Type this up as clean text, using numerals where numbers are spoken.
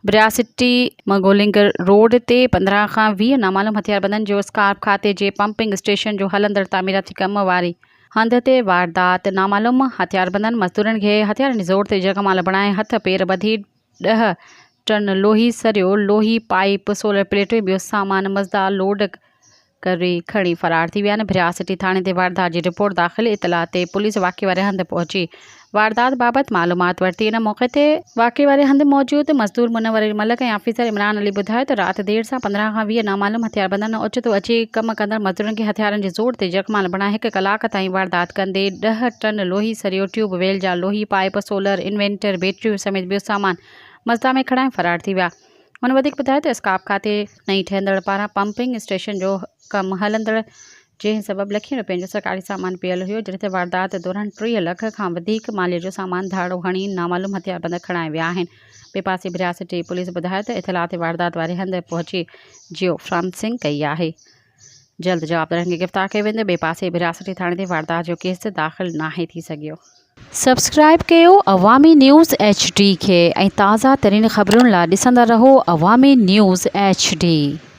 برياسٽي مگولنگ road تي 15 کان 20 نامعلوم هٿياربندن جو اسڪارپ کاتي جي پمپنگ اسٽيشن جو هلندڙ تعميراتي ڪم واري هنڌ تي واردات، نامعلوم هٿياربندن مزدورن کي هٿيارن جي زور تي جڳمال بڻائي هٿ پير ٻڌي ڏهه ٽن لوهي سريو، لوهي پائيپ، سولر پليٽون ۽ ٻيو سامان مزدا لوڊ ڪري کڻي فرار ٿي ويا آهن. ڀريا سٽي ٿاڻي تي واردات جي رپورٽ داخل، اطلاع تي پوليس واقعي واري هنڌ پهچي واردات بابت معلومات ورتي. ان موقعي تي واقعي واري هنڌ موجود مزدور منور علي ملڪ ۽ آفيسر عمران علي ٻڌايو ته رات دير سان 15 کان 20 نامعلوم هٿياربندن اوچتو اچي ڪم ڪندڙ مزدورن کي هٿيارن جي زور تي يرغمال بڻائي هڪ ڪلاڪ تائين واردات ڪندي ڏهه ٽن لوهي سريو، ٽيوب ويل جا لوهي پائيپ، سولر انوينٽر، بيٽريون سميت ٻيو سامان مزدا ۾ کڻائي فرار ٿي ويا. هن وڌيڪ ٻڌايو ته اسڪاپ کاتي نئين ٺهندڙ پاران پمپنگ اسٽيشن جو ڪم هلندڙ جنهن سبب لکين روپين جو سرڪاري سامان پيل هيو جڏهن ته واردات دوران 30 لک کان وڌيڪ ماليت جو سامان ڌاڙو هڻي نامعلوم هٿياربند کڻائي ويا آهن ٻئي پاسي ڀرياسٽي پوليس ٻڌايو ته اطلاع تي واردات واري هنڌ پهچي جيو فرانسنگ ڪئي آهي جلد جوابدارن کي گرفتار ڪيو ويندو، ٻئي پاسي ڀرياسٽي ٿاڻي تي واردات جو ڪيس داخل ناهي ٿي سگهيو. سبسڪرائيب ڪيو عوامي نيوز ايڇ ڊي کي ۽ تازه ترين خبرن لا ڏسندا رهو عوامي نيوز ايڇ ڊي.